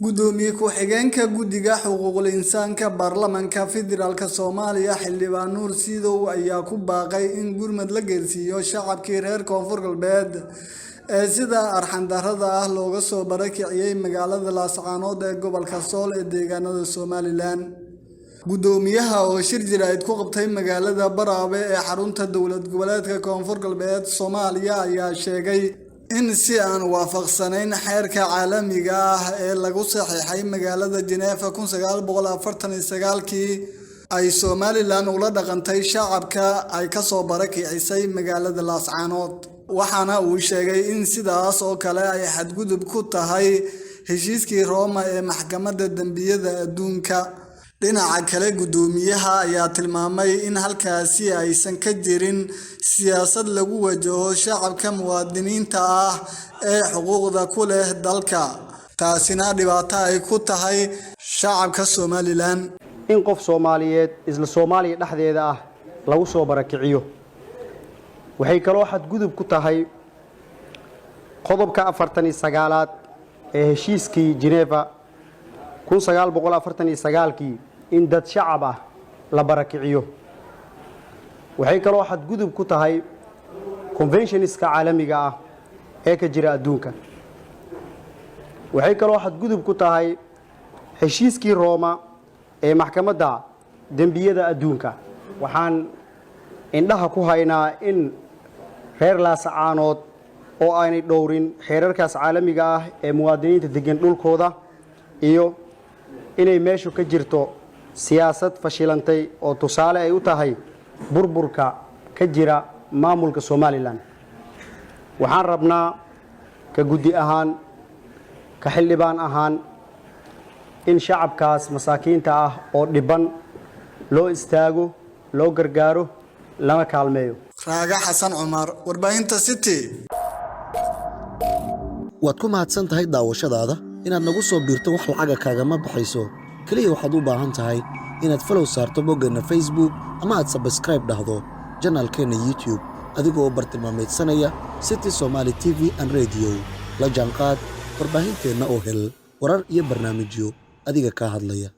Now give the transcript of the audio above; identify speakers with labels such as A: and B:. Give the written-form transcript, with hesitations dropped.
A: Gudoomiye ku-xigeenka Guddiga Xuquuqul Insaanka Baarlamaanka Federaalka Soomaaliya, Xildhibaan Nuur Siidow, ayaa ku baaqay in gurmad la gaarsiiyo shacabkii reer Koonfur Galbeed ee sida arxan darrada ah looga soo barakiciyay magaalada Laascaanood ee gobolka Sool ee deegaanada Somalilan. Gudoomiyaha oo shir jaraa'id ku qabtay magaalada Baraawe ee xarunta dowlad goboleedka Koonfur Galbeed Soomaaliya ayaa sheegay in si aan waafaqsanayn xeerka caalamiga ah ee lagu saxiixay magaalada Geneva 1949kii ay Somalilan ula dhaqantay shacabka ay ka soo barakicisay magaalada Laascaanood. Waxaana uu sheegay in sidaas oo kale ay xadgudub ku tahay heshiiskii Roma ee Maxkamadda Dambiyada Adduunka. Dhinaca kale, gudoomiyaha ayaa tilmaamay in halkaasi aysan ka jirin siyaasad lagu wajaho shacabka muwaadiniinta ah ee xuquuqda ku leh dalka, taasina dhibaato ay ku tahay shacabka Somalilan.
B: In qof Soomaaliyeed isla Soomaaliya dhexdeeda ah lagu soo barakiciyo waxay kaloo xadgudub ku tahay qodobka 49aad ee heshiiskii Geneva 1949kii in dad shacab ah la barakiciyo. Waxay kaloo xadgudub ku tahay conventionska caalamiga ah ee ka jira adduunka. Waxay kaloo xadgudub ku tahay heshiiskii Rooma ee Maxkamadda Dembiyada Adduunka. Waxaan indhaha ku haynaa in reer Laasacaanood oo aanay dhowrin xeerarkaas caalamiga ah ee muwaadiniinta degan dhulkooda iyo inay meeshu ka jirto siyaasad fashilantay oo tusaale ay u tahay burburka ka jira maamulka Somalilan. Waxaan rabnaa ka guddi ahaan, ka xildhibaan ahaan, in shacabkaas masaakiinta ah oo dhiban loo istaago, loo gargaaro, lana kaalmeeyo.
A: Raaga Xasan Cumar, warbaahinta City.
C: Waad ku mahadsan tahay daawashadaada. Inaad nagu soo biirto wax lacaga kaagama baxayso. Keliya waxaad u baahan tahay inaad follow saarto boggeenna Facebook ama aad subscribe dhahdo channelkeenna YouTube, adigoo bartilmaameedsanaya City Somaali TV and Radio. La jaanqaad warbaahinteenna oo hel warar iyo barnaamijyo adiga kaa hadlaya.